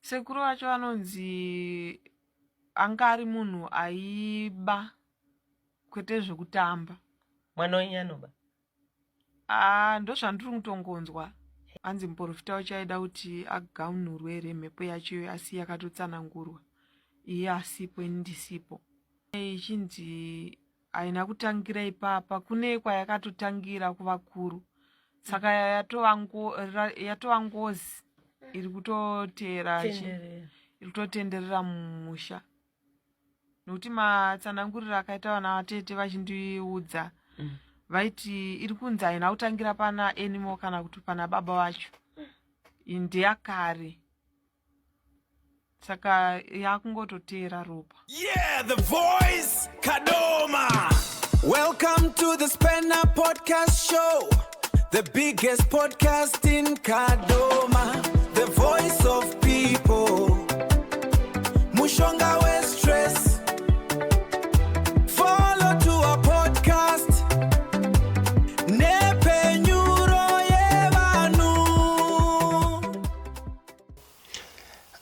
Sekuru vacho vanonzi anga ari munhu aiba kwete zvekutamba. Mwana wenyu anoba? Ah, ndozvandiri kutongonzwa. Hanzi muprofita wacho aida kuti agaunurwe here mhepo yacho iyoyo asi yakatotsanangurwa. Iye asipo ini ndisipo. Ichinzi haina kutangira ipapa kune kwayakatotangira kuvakuru saka yatova ngozi iri kutoteera iri kutotenderera mumusha nokuti matsananguriro akaita vana vatete vachindiudza vaiti iri kunzi haina kutangira pana anymore kana kuti pana baba vacho ndeyakare saka yakungototeera ropa. Yeah, the voice Kadoma. Welcome to the Spanner Podcast Show, the biggest podcast in Kadoma, the voice of people. Mushonga we stress. Follow to our podcast. Nepenyuro yevanhu.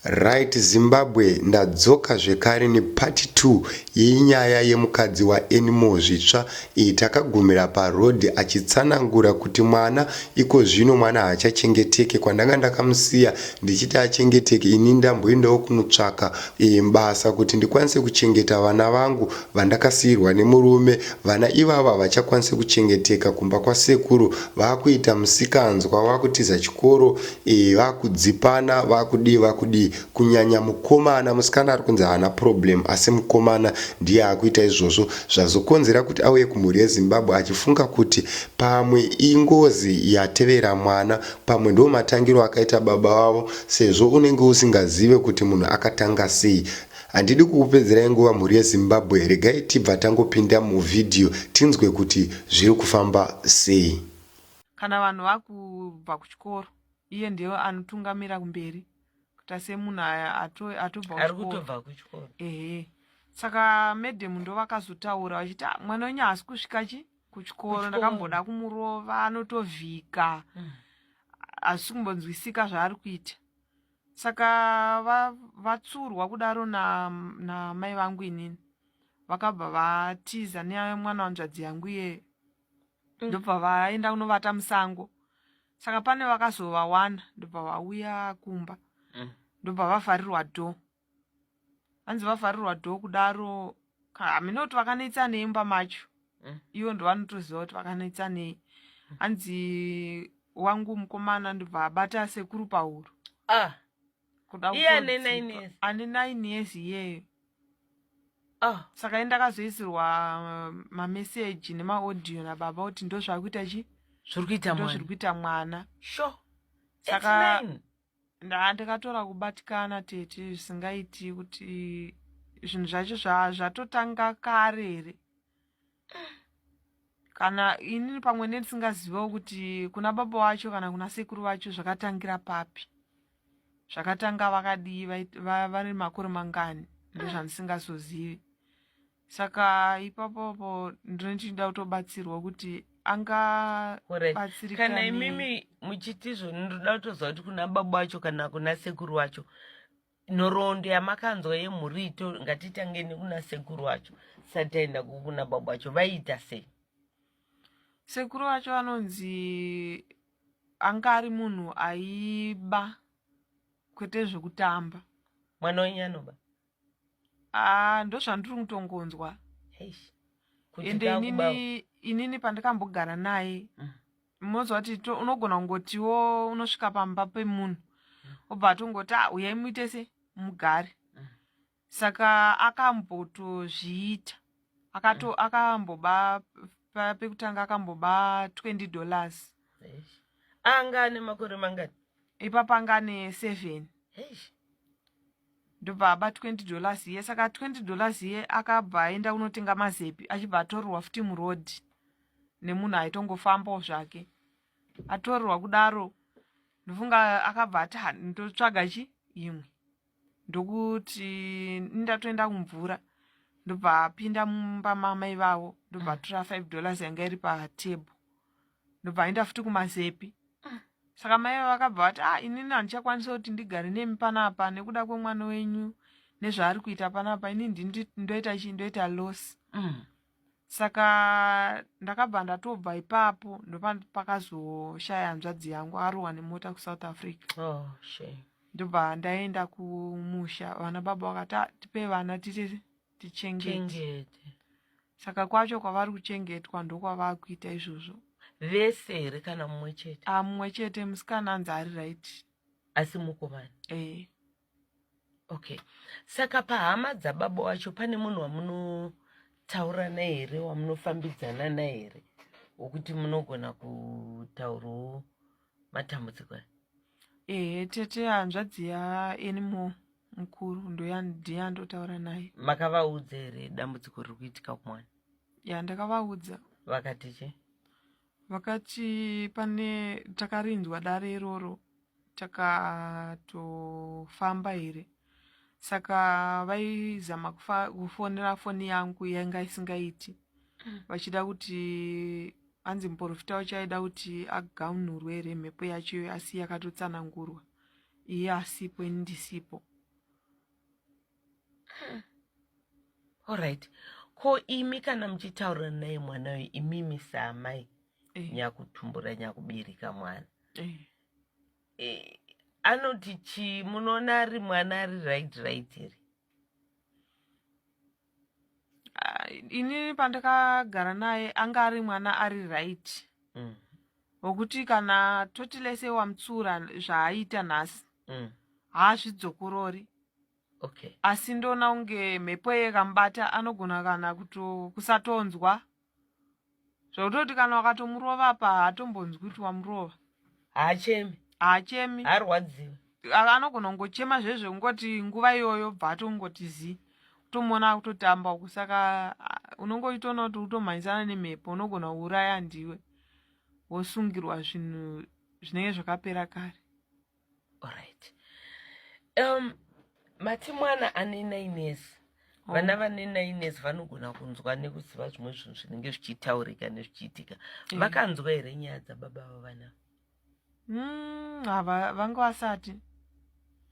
Right Zimbabwe ndadzoka zvekare nepart 2 yenyaya yemukadzi waAnymore Zvitsva iyi takagumira paroad achitsanangura kuti mwana ikozvino mwana haachachengeteke kwandanga ndakamusiya ndichiti achengeteke ini ndamboendawo kunotsvaka e, basa kuti ndikwanise kuchengeta vana vangu vandakasiirwa nemurume vana ivava havachakwanise kuchengeteka kumba kwasekuru vakuita musikanzwa vakutiza chikoro e, vakudzipana vakudii vakudii kunyanya mukomana musikana ari kunzi haana problem asi mukomana ndiye akuita izvozvo zvazokonzera kuti auye kumhuri yeZimbabwe achifunga kuti pamwe ingozi yatevera mwana pamwe ndo matangiro akaita baba vavo sezvo unenge usingazive kuti munhu akatanga sei handidi kukupedzerai nguva mhuri yeZimbabwe regai tibva tangopinda muvhidhiyo tinzwe kuti zviri kufamba sei. Kana vanhu vakubva kuchikoro iye ndiye anotungamira kumberi kuita semunhu atobva ari kutobva kuchikoro ehe saka madam ndo vakazotaura vachiti ah, mwana wenyu haasi kusvika chi kuchikoro ndakamboda kumurova anotovhika hazvisi kumbonzwisika zvaari kuita saka vatsurwa kudaro namai na vangu inini vakabva vatiza nemwana wanzvadzi yangu iye ndobva vaenda kunovata musango saka pane vakazovawana ndobva vauya kumba ndobva vavharirwa dhoo hanzi vavharirwa dhoo kudaro hameno kuti vakanetsa nei mumba macho ivo ndovanotoziva kuti vakanetsa nei hanzi wangu mukomana ndobva abata sekuru pahuro ah. kuda Iye ane 9 years. ane 9 years iyeyo Ah. Saka ini ndakazoisirwa mameseji nemaaudio nababa kuti ndozvakuita chi zviri kuita ndo zviri mwana kuita mwana sure Saka- At 9. Ndakatora kubatikana tete zvisingaiti kuti zvinhu zvacho zvatotanga kare here kana inini pamwe nendisingazivawo kuti kuna baba wacho kana kuna sekuru vacho zvakatangira papi zvakatanga vakadii vari makore mangani ndozvandisingazozivi saka ipapopo ndinochida kutobatsirwa kuti angabatsirika kana imimi muchiti izvoni ndoda kutoziva kuti kuna baba wacho kana kuna sekuru wacho nhoroondo yamakanzwa yemhuri ito ngatitange nekuna sekuru wacho tisati taenda kuna baba wacho vaiita sei sekuru vacho vanonzi anga ari munhu aiba kwete zvekutamba mwana wenyu anoba ah ndozvandiri kutongonzwa ende inini inini pandakambogara naye Moziva kuti unogona kungotiwo unosvika pamba pemunhu obva atongoti ah uyai muite se mugare saka akambotozviita akato akamboba pekutanga akamboba 20 dollars anga ane makore mangani ipapa anga ane 7 ndobva aba 20 dollars iye saka 20 dollars iye akabva aenda kunotenga mazepi achibva atorerwa futi murodhi nemunhu aitongofambawo zvake atorerwa kudaro ndofunga akabva ati ndotsvaga chi imwe ndokuti ndatoenda kumvura ndobva apinda mumba mamai vavo ndobva atora 5 dollars yanga iri patable ndobva aenda futi kumazepi. Saka mai ava vakabva vati, ah, inini handichakwanisa kuti ndigare nemi panapa nekuda kwemwana wenyu nezvaari kuita panapa, ini ndoita chii, ndoita loss. Saka ndakabva ndatobva ipapo, ndopakazoshaya hanzvadzi yangu arohwa nemota kuSouth Africa. Oh, shame. Ndobva ndaenda kumusha, vana baba vakati, ah, tipe vana tite tichengete. Chengete. Saka kwacho kwavari kuchengetwa ndokwavakuita izvozvo. Vese here kana mumwe chete? Ah, mumwe chete, musikana anzi ari right. Asi mukomana? Eh. Okay, saka pahama dzababa wacho pane munhu wamunotaura naye here, wamunofambidzana naye here, wokuti munogona kutaurawo matambudziko aya? Ehe, tete hanzvadzi yaAnymore mukuru ndiye andotaura naye. Makavaudza here dambudziko riri kuitika kumwana? Ya, ndakavaudza. Vakati chii? Vakati pane takarinzwa dare iroro takatofamba here, saka vaizama kufonera foni yangu yanga isingaiti, vachida kuti anzi muprofita wacho aida kuti agaunurwe here mhepo yacho iyoyo, asi yakatotsanangurwa iye asipo, ini ndisipo. Alright, ko imi kana muchitaura naye mwana uyu, imimi saamai nyakutumbura nyakubereka mwana, anoti chii? Munoona ari mwana ari right right here? Ah, inini pandakagara naye anga ari mwana ari right, wekuti kana toti lese wamutsura zvaaita nhasi, haazvidzokorori. Asi ndoona kunge mhepo iye ikamubata anogona kana kusatonzwa, zvekutoti kana wakatomurova pa haatombonzwi kuti wamurova. Haachemi? Haachemi. Haarwadziwi? Anogona kungochema zvezve kungoti nguva iyoyo bva atongoti zi, kutomuona akutotamba uku. Saka unongoitoona kuti utomhanyisana nemhepo, unogona kuuraya ndiwe wosungirwa zvinhu zvinenge zvakapera kare. Alright, mati mwana ane 9 years. Vana vane 9 years vanogona kunzwa nekuziva zvimwe zvinhu zvinenge zvichitaurika nezvichiitika. Vakanzwa here nyaya dzababa vavo vana? Hava, vanga vasati.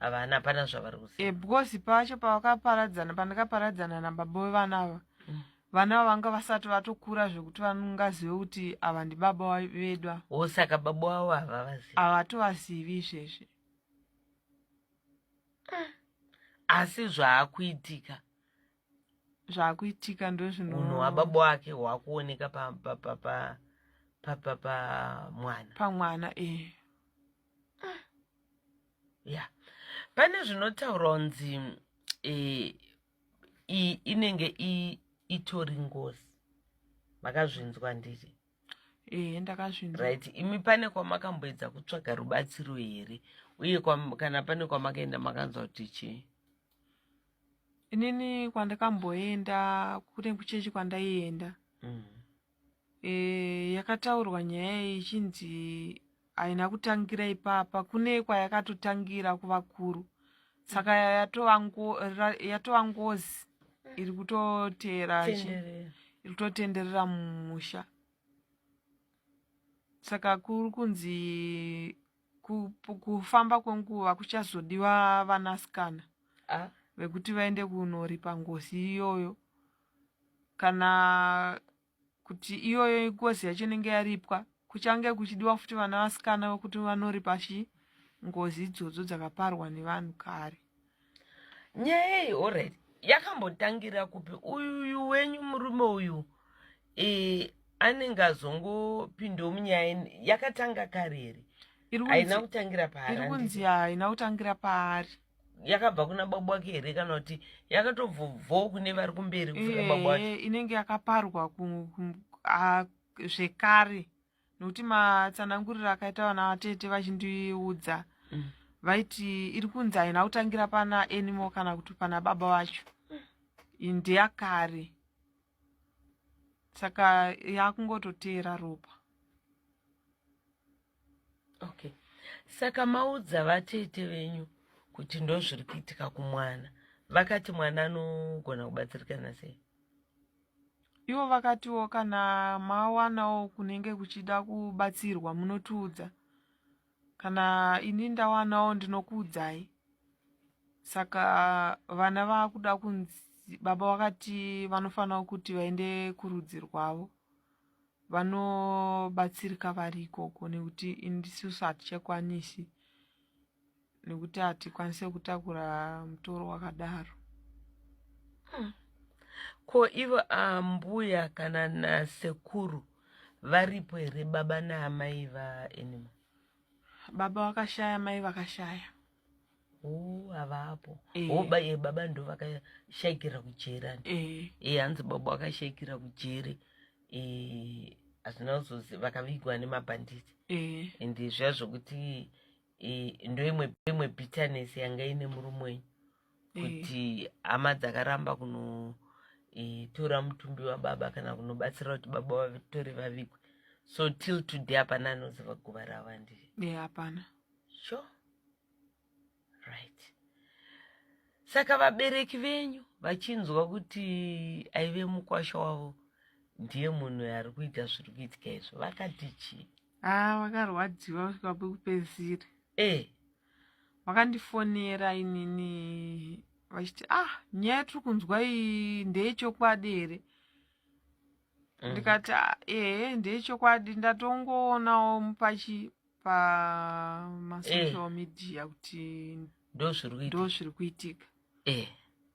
Havana, hapana zvavari kuziva. Because pacho pavakaparadzana, pandakaparadzana nababa vevana ava, vana ava vanga vasati vatokura zvekuti vangazive kuti ava ndibaba vedu ava. O, saka baba vavo havavazivi? Havatovazivi izvezvi. Asi zvaakuitika Zvaakuitika ndozvino unhu hwababa wake hwakuoneka pamwana. Pamwana, eh. Ya, pane zvinotaurwa kunzi iyi inenge itori ngozi. Makazvinzwa ndiri? Ehe, ndakazvinzwa. Right, imi pane kwamakamboedza kutsvaga rubatsiro here, uye kana pane kwamakaenda makanzwa kuti chii? Inini kwandakamboenda kune kuchechi kwandaienda, yakataurwa nyaya iyi ichinzi haina kutangira ipapa, kune kwayakatotangira kuvakuru, saka yatova ngozi iri kutoteera Tenderera. Iri kutotenderera mumusha. Saka kuri kunzi kufamba kwenguva kuchazodiwa vanasikana vekuti vaende kunoripa ngozi iyoyo, kana kuti iyoyo ngozi yacho inenge yaripwa, kuchange kuchidiwa futi vana vasikana vekuti vanoripa chi ngozi idzodzo dzakaparwa nevanhu kare. Nyaya iyi, alright, yakambotangira kupi? Uyuyu wenyu murume uyu anenge azongopindawo munyaya yakatanga kare here? Haina kutangira Iri paari? Kunzi haina kutangira paari. Yakabva kuna baba wake here, kana kuti yakatobvobvawo kune vari kumberi kupfuura baba wacho? Inenge yakaparwa zvekare, nokuti matsananguriro akaita vana vatete vachindiudza, vaiti iri kunzi haina kutangira pana Anymore kana kuti pana baba vacho, iyi ndeyakare, saka yakungototeera ropa. Okay, saka maudza vatete venyu kuti ndo zviri kuitika kumwana, vakati mwana anogona kubatsirikana sei? Ivo vakatiwo kana mawanawo kunenge kuchida kubatsirwa munotiudza. Kana ini ndawanawo ndinokuudzai. Saka vana vakuda kunzi baba vakati vanofanira kuti vaende kurudzi rwavo vanobatsirika vari ikoko nekuti indisusu hatichakwanisi nekuti hatikwanise kutakura mutoro wakadaro. Ko ivo ambuya kana nasekuru varipo here baba naamai vaAnymore? Baba vakashaya, mai vakashaya. Oh, havapo. Oh, baba ndo vakashaikira kujeri andi. Hanzi baba vakashaikira kujeri. Hazvina kuzozi vakavigwa nemabhanditi. And zviya zvokuti ndoimwe imwe bitterness yanga ine murume wenyu kuti hama dzakaramba kunotora mutumbi wababa kana kunobatsira kuti baba vatore vavigwe. So till today hapana anoziva guva ravo handiti? Hapana. Sure. Right. Saka vabereki venyu vachinzwa kuti aive mukwasha wavo ndiye munhu ari kuita zviri kuitika izvo, vakati chii? Ah, vakarwadziwa kusvika pekupedzisira. Vakandifonera inini vachiti, ah, nyaya yatiri kunzwa iyi ndeyechokwadi here? Ndikati, ah, ehe, ndeyechokwadi, ndatongoonawo pachi pamasocial media kuti ndo zviri kuitika. Ndo zviri kuitika.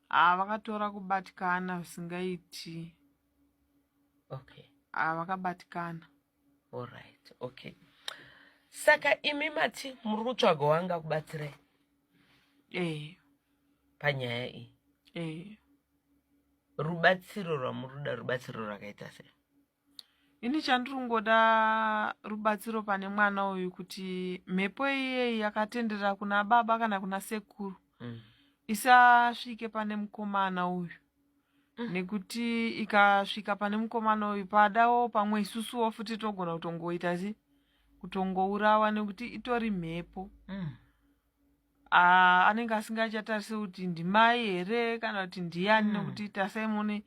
Ah, vakatora kubatikana zvisingaiti. Ah, vakabatikana. Alright, okay. Saka imi mati muri kutsvaga wanga kubatsirai panyaya iyi. Rubatsiro rwamuruda, rubatsiro rwakaita sei? Ini chandiri kungoda rubatsiro pane mwana uyu, kuti mhepo iyeyi yakatenderera kuna baba kana kuna sekuru isasvike pane mukomana uyu, nekuti ikasvika pane mukomana uyu, padawo pamwe isusuwo futi togona kutongoita si kutongourawa, nekuti itori mhepo. Ah, anenge asingachatarise kuti ndimai here kana kuti ndiyani, nekuti tasai mune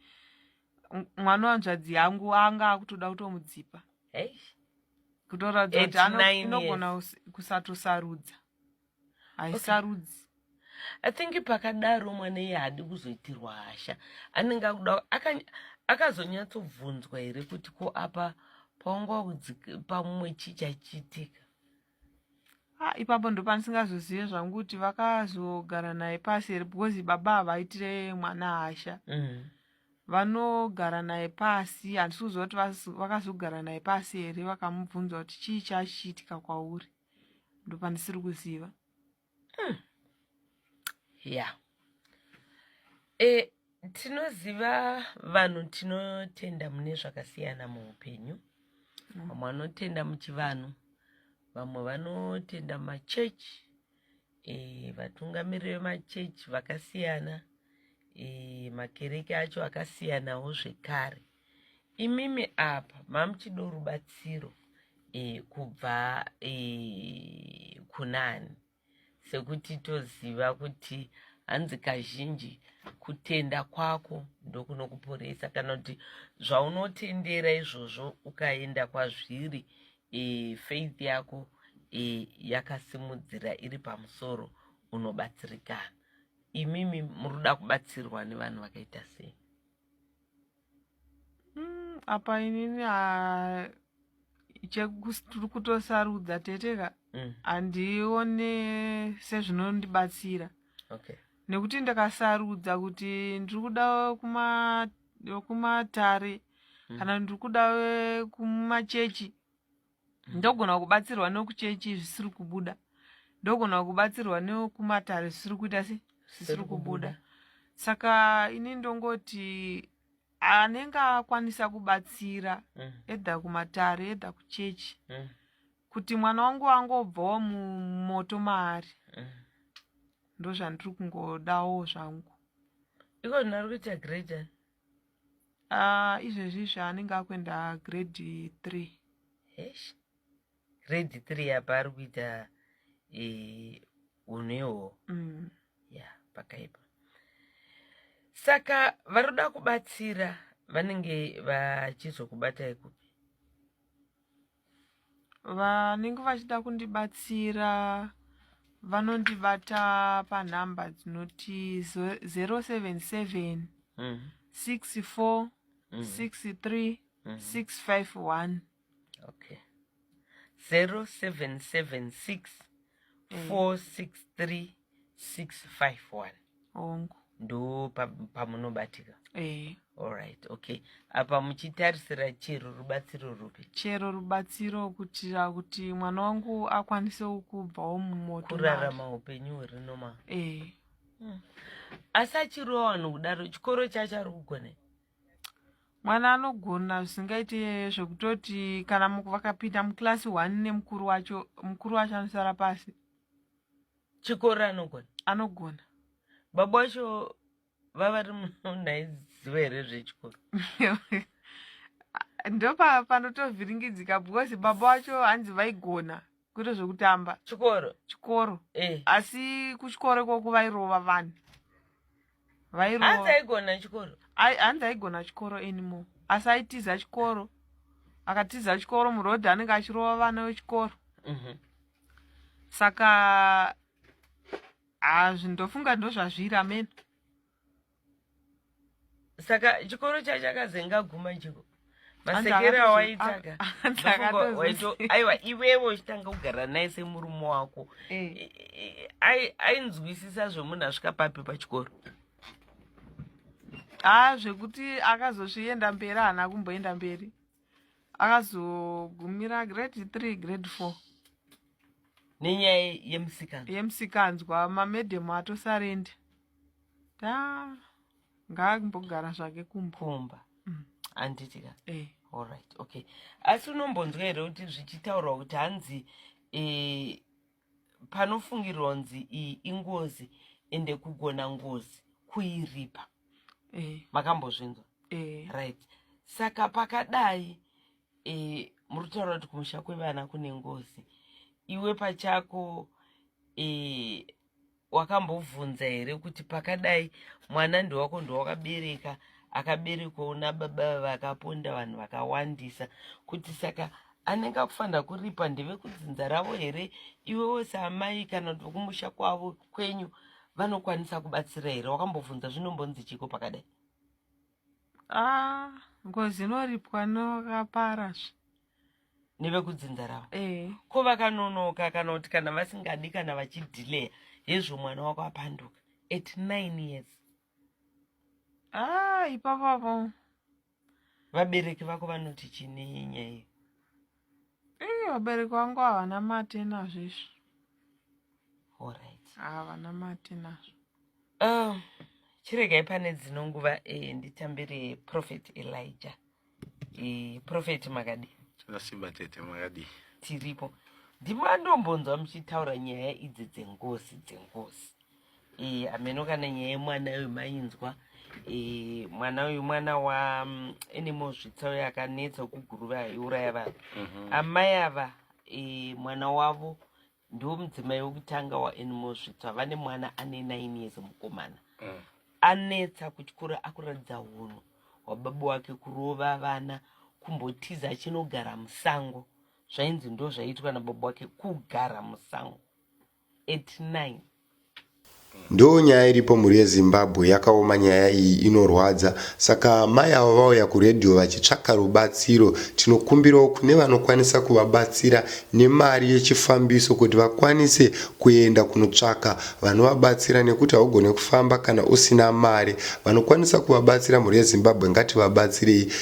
mwana wanzvadzi yangu anga akutoda kutomudzipa, kutoratidza kuti 89 inogona kusatosarudza, haisarudzi. I think pakadaro mwana iye haadi kuzoitirwa hasha, anenge akuda akazonyatsobvunzwa here kuti ko apa paunga pamwe chii chachiitika? Ah, ipapo ndopandisingazozive zvangu kuti vakazogara naye pasi here, because baba havaitire mwana hasha. Vanogara naye pasi. Handisi kuziva kuti vakazogara naye pasi here, vakamubvunza kuti chii chachiitika kwauri. Ndopandisiri kuziva. Ya, tinoziva vanhu tinotenda mune zvakasiyana muupenyu. Vamwe vanotenda muchivanhu, vamwe vanotenda mumachechi, vatungamiriri vemachechi vakasiyana, makereke acho akasiyanawo zvekare. Imimi apa mamuchido rubatsiro kubva kunani? Sekuti toziva kuti hanzi kazhinji kutenda kwako ndokunokuporesa, kana kuti zvaunotendera izvozvo ukaenda kwazviri, faith yako yakasimudzira iri pamusoro, unobatsirikana. Imimi muri kuda kubatsirwa nevanhu vakaita sei? Apa inini tiri kutosarudza teteka, handione sezvinondibatsira, nekuti ndakasarudza kuti ndiri kuda kumatare kana ndiri kuda kumachechi, ndogona kubatsirwa nekuchechi zvisiri kubuda, ndogona kubatsirwa nekumatare zvisiri kuita se zvisiri kubuda. Saka ini ndongoti anenge akwanisa kubatsira, either kumatare, either kuchechi, kuti mwana wangu angobvawo mumoto maari. Ndozvandiri kungodawo zvangu. Iko zvino ari kuita grade ani? Ah, izvezvi zvaanenge akuenda grade 3. Hesh, grade 3 apa ari kuita unhu ihwohwo? Ya, pakaipa. Saka varoda kubatsira vanenge vachizokubatai kupi? Vanenge vachida kundibatsira vanondibata panhamba dzinoti 077 64 63 651. Okay, 0776 463 651. Hongu. Ndo pamunobatika? Eh. Alright, okay. Apa muchitarisira chero rubatsiro rupi? Chero rubatsiro kuitira kuti mwana wangu akwanisewo kubvawo mumoto. Kurarama upenyu huri normal. Eh. Asi achirova vanhu kudaro, chikoro chacho ari kugona? Mwana anogona zvisingaite, zvekutoti kana vakapinda muclass one nemukuru wacho, mukuru wacho anosara pasi. Chikoro anogona? Anogona. Baba wacho vavari munhu aiziva here zvechikoro? Ndo panotovhiringidzika because baba wacho hanzi vaigona kuita zvekutamba. Chikoro? Chikoro. Asi kuchikoro ikoko vairova vanhu. Hanzi vairova. Aigona chikoro? Hanzi aigona chikoro anymore, asi aitiza chikoro. Akatiza chikoro, murodhi anenge achirova vana vechikoro. Saka hazvi, ndofunga ndozvazviri amene. Saka chikoro chacho akazenga guma chiko? Hanzi Masekero awaitaka. Hanzi Ndofunga aiwa, iwewe uchitanga kugara naye semurume wako, ainzwisisa zvemunhu asvika papi pachikoro? Ha, zvekuti akazosvienda mberi, haana kumboenda mberi. Akazogumira grade 3, grade 4. Nenyaya yemusikana? Yemusikanzwa. Mamadam atosurrender, ta ngaambogara zvake kumba. Kumba. Handitika? Eh. Alright, okay. Asi unombonzwa here kuti zvichitaurwa kuti hanzi panofungirwa kunzi iyi ingozi, ende kugona ngozi kuiripa? Eh. Makambozvinzwa? Eh. Right, saka pakadai muri kutaura kuti kumusha kwevana kune ngozi. Iwe pachako wakambobvunza here kuti pakadai mwana ndewako, ndowakabereka, akaberekwawo nababa vakaponda vanhu vakawandisa, kuti saka anenge akufanira kuripa ndevekudzinza ravo here, iwewo saamai, kana kuti vekumusha kwavo kwenyu vanokwanisa kubatsira here? Wakambobvunza zvinombonzi chiko pakadai? Ah, ngozi inoripwa nevakaparazve. Nevekudzinza ravo? Eh. Ko vakanonoka, kana kuti kana vasingadi, kana vachidhileya hezvo, mwana wako apanduka at 9 years? Ah, ipapapo Vabereki vako vanoti chini nyaya iyo? Ii, vabereki vangu havana mate nazvo izvi. Alright. Havana mate nazvo. Chiregai pane dzino nguva nditambire Prophet Elijah. Prophet, makadi? Takasimba tete, makadi? Tiripo. Ndimandombonzwa muchitaura nyaya idzi dzengozi, dzengozi. Hameno kana nyaya yemwana uyu mainzwa. Mwana uyu, mwana wa Anymore Zvitsa uyo akanetsa kuGuruve, aiuraya vanhu. Amai ava mwana wavo ndo mudzimai wekutanga waAnymore Zvitsa. Vane mwana ane 9 years, mukomana. Anetsa kuchikoro, akuratidza unhu hwababa wake, kurova vana, kumbotiza achinogara musango. Zvainzi ndo zvaiitwa nababa wake, kugara musango at 9. Ndo nyaya iripo, mhuri yeZimbabwe. Yakaoma nyaya iyi, inorwadza. Saka mai ava vauya kuredhiyo vachitsvaka rubatsiro. Tinokumbirawo kune vanokwanisa kuvabatsira nemari yechifambiso kuti vakwanise kuenda kunotsvaka vanovabatsira, nekuti haugone kufamba kana usina mari. Vanokwanisa kuvabatsira, mhuri yeZimbabwe, ngativabatsirei.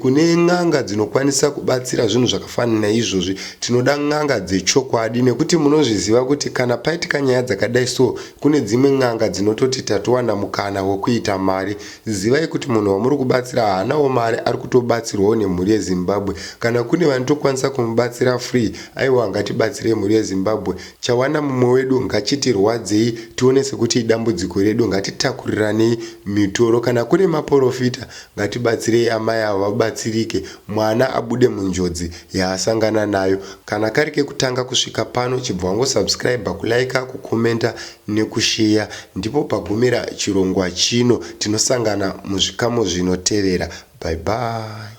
Kune n'anga dzinokwanisa kubatsira zvinhu zvakafanana naizvozvi. Tinoda n'anga dzechokwadi, nekuti munozviziva kuti kana paitika nyaya dzakadai so, kune dzimwe n'anga dzinototi tatowana mukana wekuita mari. Zivai kuti munhu wamuri kubatsira haanawo mari, ari kutobatsirwawo nemhuri yeZimbabwe. Kana kune vanotokwanisa kumubatsira free, aiwa, ngatibatsirei mhuri yeZimbabwe. Chawana mumwe wedu ngachitirwadzei, tione sekuti idambudziko redu. Ngatitakurirane mitoro. Kana kune maprofita, ngatibatsirei amai ava vabatsirike, mwana abude munjodzi yaasangana nayo. Kana kari kekutanga kusvika pano, chibva wangosubscribe, kulike, kucommenta nekusheya. Ndipo pagumira chirongwa chino. Tinosangana muzvikamu zvinotevera. Bye bye.